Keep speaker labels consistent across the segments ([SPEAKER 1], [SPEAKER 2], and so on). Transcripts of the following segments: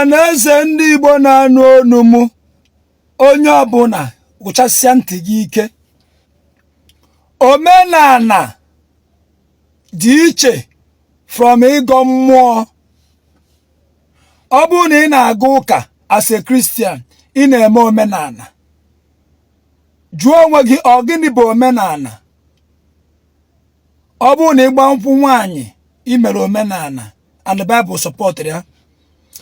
[SPEAKER 1] Na eze ndị Igbo na-anụ onu m, onye ọbụla gụchasịa ntị gị ike. Omenala dị iche from ịgọ mmụọ. Ọ bụrụ na ị na-aga ụka as a Christian, ị na-eme omenala. Jụọ onwe gị, ọ gịnị bụ omenala? Ọ bụrụ na ị gba nkwụ nwaanyị, ị mere omenala, and the Bible supportụrụ ya.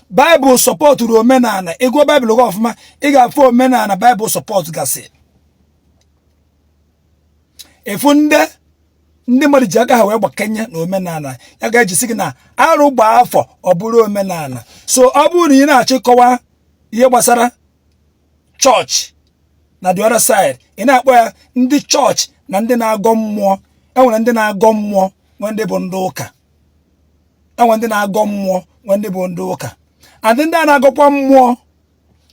[SPEAKER 1] Bible supportụrụ omenala. Ị gụọ Bible gị ọfụma, ị ga-afụ omenala Bible support gasị. Ị fụ ndị mmadụ ji aka ha wee gbakenye na omenala ya ga-eji sị gị na arụ gbaa afọ ọ bụrụ omenala. So ọ bụrụ na ị na-achọ ịkọwa ihe gbasara chọọchị na the other side, ị na-akpọ ya ndị chọọchị na ndị na-agọ mmụọ. Enwere ndị na-agọ mmụọ, nwee ndị bụ ndị ụka. Enwere ndị na-agọ mmụọ, nwee ndị bụ ndị ụka. And ndị a na-agọkwa mmụọ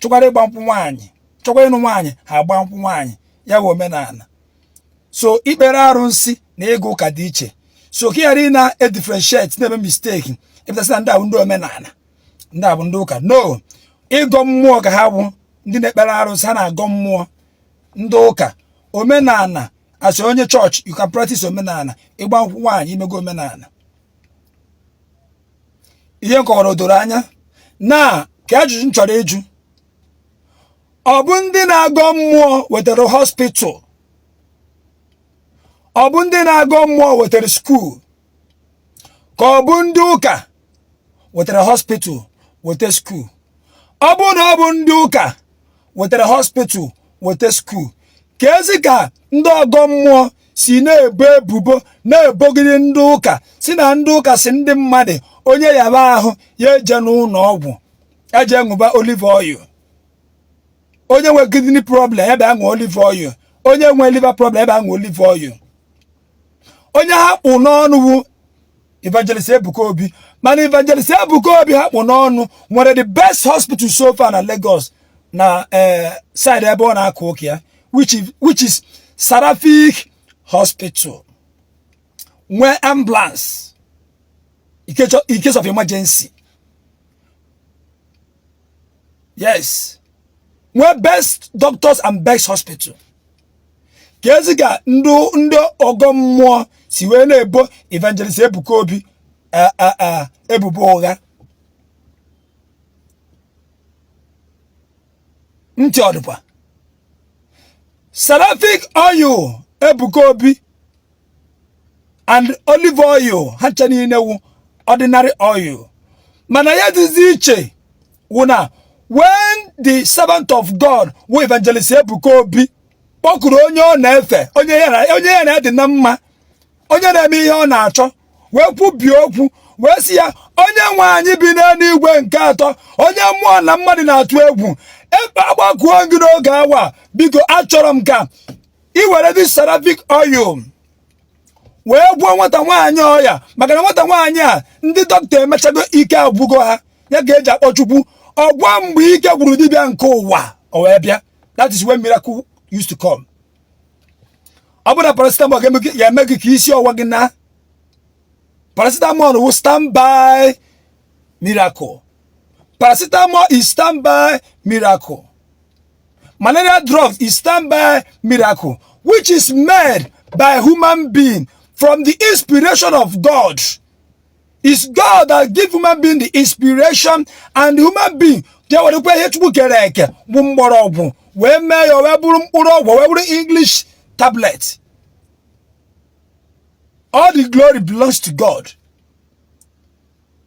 [SPEAKER 1] chọkwara ịgba nkwụ nwaanyị, chọkwa ịnụ nwaanyị, ha agba nkwụ nwaanyị. Ya bụ omenala. So ikpere arụnsị na ịga ụka dị iche. So ka ị ghara ị na-edifferentiate, na-eme mistake, ịpụtasị na ndị a bụ ndị omenala, ndị a bụ ndị ụka. No, ịgọ mmụọ ka ha bụ ndị na-ekpere arụsị, ha na-agọ mmụọ. Ndị ụka, omenala, as onye chọọchị, you can practice omenala. Ịgba nkwụ nwaanyị, i mego omenala. Ihe m kọwara doro anya na ka ajụjụ m chọrọ ịjụ: ọ bụ ndị na-agọ mmụọ wetara hospital? Ọ bụ ndị na-agọ mmụọ wetara school? Ka ọ bụ ndị ụka wetara hospital, weta school? Ọ bụrụ na ọ bụ ndị ụka wetara hospital, weta school, ka ezi ka ndị ọgọ mmụọ si na-ebo ebubo, na-ebogide ndị ụka, si na ndị ụka si ndị mmadụ onye yaba ahụ ya eje n'ụlọ ọgwụ, eje ṅụba olive oil, onye nwe kidney problem ya bịa ṅụọ olive oil, onye nwe liver problem ya bịa ṅụọ olive oil? Onye ha kpụ n'ọnụ wu Evangelist Ebuka Obi, mana Evangelist Ebuka Obi ha kpụ n'ọnụ nwere the best hospital so far na Lagos, na side ebe ọ na-aka ụka ya, which is Seraphic Hospital, nwee ambulance in case of emergency, yes, nwee best doctors and best hospital. Ka ezi ka ndị ọgọ mmụọ si wee na-ebo Evangelist Ebuka Obi ebubo ụgha? Ntị ọdịkwa. Seraphic oil Ebuka Obi and olive oil, ha ncha niile wụ ordinary oil, mana ya dịzi iche wụ na when the servant of God wụ Evangelist Ebuka Obi kpọkuru onye ọ na-efe, onye ya na ya dị na mma, onye na-eme ihe ọ na-achọ, wee kwubie okwu, wee sị ya, onye nwe anyị bi n'eluigwe nke atọ, onye mmụọ na mmadụ na-atụ egwu, agbakuo gị n'oge awa, biko achọrọ m ka ị were this Seraphic oil wee gwọọ nwata nwaanyị ọya, maka na nwata nwaanyị a ndị dọkịta emechago, ike agwụgo ha. Ya ka eji akpọ Chukwu ọgwọ mgbe ike gwụrụ dibịa nke ụwa, o wee bịa. That is when miracle used to come. Ọ bụrụ na paracetamol ga-eme gị ka isi ọwa gị na paracetamol wụ standby miracle. Paracetamol is standby miracle. Malaria drugs is standby miracle, which is made by human being from the inspiration of God. It's God that give human being the inspiration, and the human being jee werekwa ihe Chukwu kere eke bụ mgbọrọgwụ wee mee ya, wee bụrụ mkpụrụ ọgwụ, wee bụrụ English tablet. All the glory belongs to God.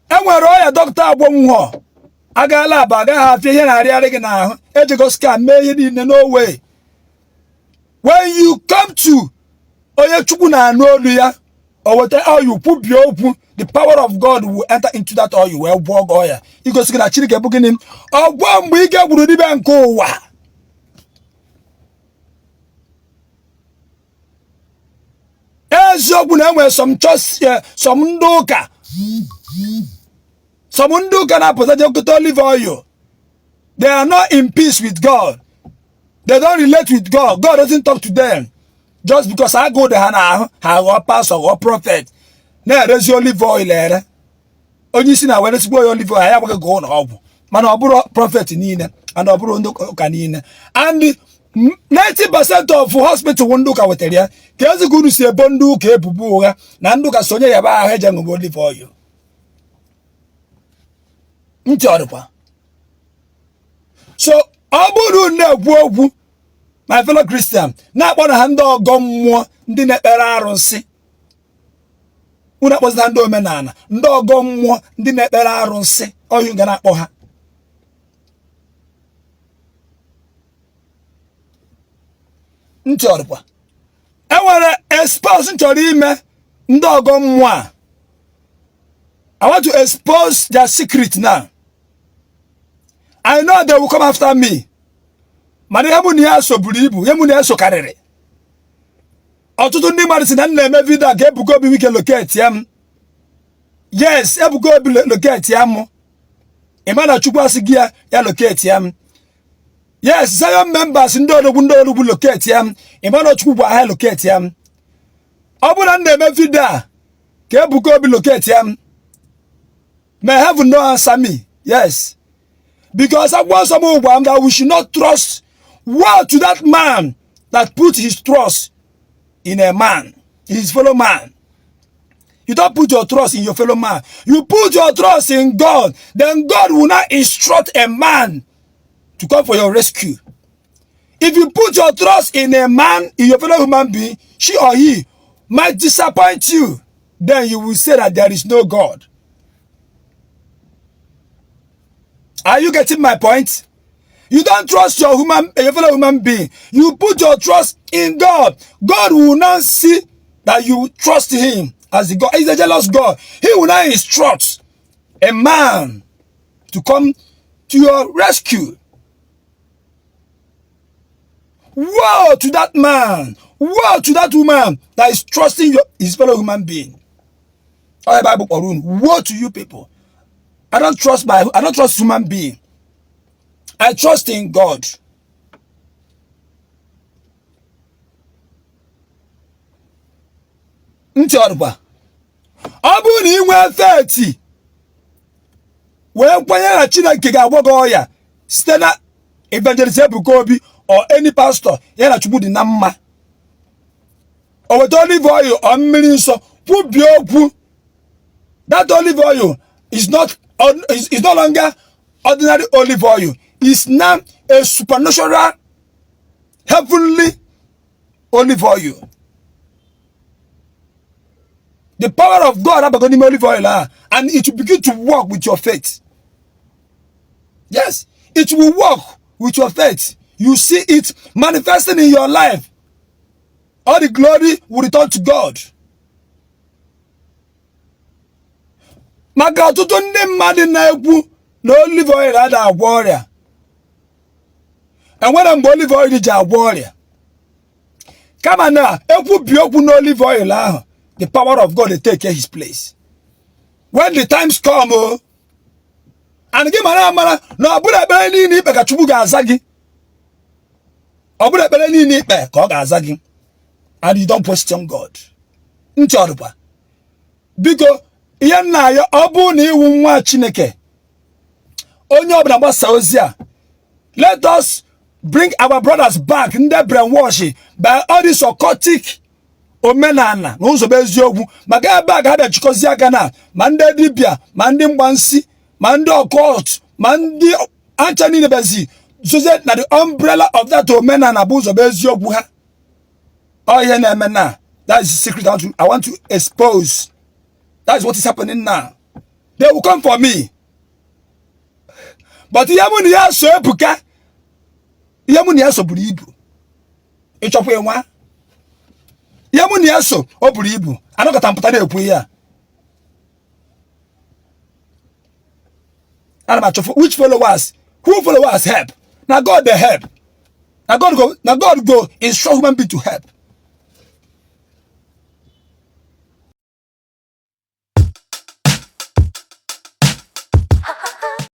[SPEAKER 1] E nwere ọya dọkịta agwọnwụọ, agaala aba agaghị afịa ihe na-arịarị gị n'ahụ, ejego scan mee ihe niile, no way. When you come to onye Chukwu na-anụ olu ya, o weta oil kwubie okwu, the power of God will enter into that oil wee gwọọ gị ọya, igosi gị na Chineke bụ gịnị? Ọgwọ mgbe ike gwụrụ dibịa nke ụwa. Eziokwu na enwere some church, some ndị ụka, some ndị ụka na-apụta je gote olive oil. They are not in peace with God. They don't relate with God. God doesn't talk to them. Just because agụụ dị ha n'ahụ, ha ghọọ pastor, ghọọ prophet, na-erezi olive oil ere. Onye isi na weresigbo ya olive oil, ya agbaghị gaa ụlọ ọgwụ. Mana ọ bụrọ prophet niile and ọ bụrọ ndị ụka niile. And 90% of hospital ndị ụka wetara ya. Keezi ka unu si ebo ndị ụka ebubo ụgha na ndị ụka sonye ya bụ ahụ eje ṅụba olive oil? Ntị ọdịkwa. So ọ bụrụ unu na-ekwu okwu, my fellow Christian, na-akpọ na ha ndị ọgọ mmụọ, ndị na-ekpere arụsị, unu akpọzina ndị omenala, ndị ọgọ mmụọ, ndị na-ekpere arụsị, ọyụ ga na-akpọ ha. Ntị ọdịkwa. Enwere expose m chọrọ ime ndị ọgọ mmụọ a. I want to expose their secret now. I know they will come after me. Mana ihe mụ na ya so buru ibu, ihe mụ na ya so karịrị. Ọtụtụ ndị mmadụ si na m na-eme video a ka Ebuka Obi wike locate ya m. Yes, Ebuka Obi locate ya m. Ị ma na Chukwu asị gị ya ya locate ya m. Yes, Zion members, ndị odogwu locate ya m. Ị ma na Chukwu bụ aha locate ya m. Ọ bụrụ na m na-eme video a ka Ebuka Obi locate ya m, may heaven no answer me. Yes, because akwụkwọ nsọ m gwa m that we should not trust. Woe to that man that put his trust in a man, his fellow man. You don't put your trust in your fellow man. You put your trust in God. Then God will not instruct a man to come for your rescue. If you put your trust in a man, in your fellow human being, she or he might disappoint you. Then you will say that there is no God. Are you getting my point? You don't trust your fellow human being. You put your trust in God. God will not see that you trust him as the God. He's a jealous God. He will not instruct a man to come to your rescue. Woe to that man. Woe to that woman that is trusting his fellow human being. All the Bible kpọrọ unu. Woe to you people. I don't trust human being. I trust in God. Ntị ọdụkwa. Ọ bụrụ na ị nwee faith wee kwenye na Chineke ga-agwọ gị ọya site na Evangelist Ebuka Obi or any pastor ya na Chukwu dị na mma, o weta olive oil or mmiri nsọ kwubie okwu, that olive oil is no longer ordinary olive oil. It's now a supernatural heavenly olive oil. The power of God abago n'ime olive oil ahụ, and it will begin to work with your faith. Yes, it will work with your faith. You see it manifesting in your life. All the glory will return to God. Maka ọtụtụ ndị mmadụ na-ekwu na olive oil ada agwọ ọrịa, enwere mgbe olive oil ji agwọ ọrịa, kama na ekwubi okwu na olive oil ahụ, the power of God dey take his place when the times come. O and gị mara amara na ọ bụrụ ekpere niile ikpe ka Chukwu ga-aza gị, ọ bụrụ ekpere niile ikpe ka ọ ga-aza gị, and you don't question God. Ntị ọdụkwa. Biko, ihe nna ya, ọ bụrụ na iwu nwa Chineke, onye ọbụla gbasa ozi a, let us bring our brothers back, ndị brainwash by all this occultic omenala na ụzọ bụ eziokwu, maka ebe a ga-abịa chịkọzi aka na ma ndị dibịa, ma ndị mgbansi, ma ndị occult, ma ndị ancha niile bịazi zozie na the umbrella of that omenala bụ ụzọ bụ eziokwu ha. Ọ ihe na-eme na that is the secret I want to expose. That is what is happening now. They will come for me, but ihe mụ na ya so ebuka. Ihe mụ na ya so buru ibu. Ịchọkwa ịnwa ihe mụ na ya so, o buru ibu. Anọkọta mpụta na-ekwu ihe a. Ana m achọ which followers, who followers help. Na God dey help. Na God go instruct human being to help.